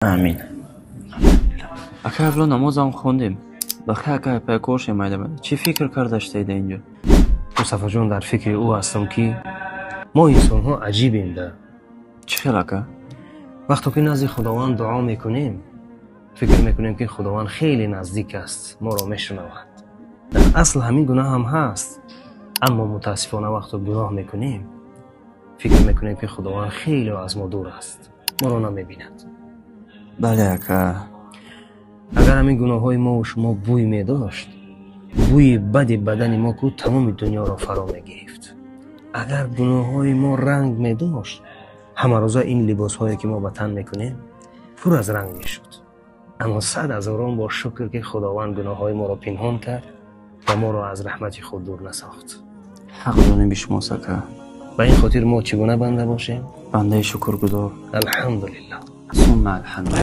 Амин. Ака, авло намозам хондем. Бахе, ака, пайкор шем, майда майда. Чӣ фикр кардаштаида инҷо? Мустафоҷон, дар фикри ӯ ҳастам, ки мо инсонҳо аҷибем да. Чӣ хел, ака? Вақто ки назди Худованд дуо мекунем, фикр мекунем, ки Худованд хеле наздик аст, моро мешунавад. Дар асл ҳамин гуна ҳам ҳаст, аммо мутаассифона, вақто гуноҳ мекунем, фикр мекунем, ки Худованд хеле аз мо дур аст, моро намебинад. Бале, ака. Агар ҳамин гуноҳҳои мову шумо бӯй медошт, бӯи бади бадани мо ку тамоми дунёро фаро мегирифт. Агар гуноҳҳои мо ранг медошт, ҳамарӯза ин либосҳое, ки мо ба тан мекунем, пур аз ранг мешуд. Аммо сад ҳазорон бор шукр, ки Худованд гуноҳҳои моро пинҳон кард ва моро аз раҳмати худ дур насохт. Ҳақ ҷониби шумост, ака. Ба ин хотир мо чӣ гуна банда бошем? Бандаи шукргузор. Алҳамдулиллаҳ. Сумма алҳамдулиллаҳ.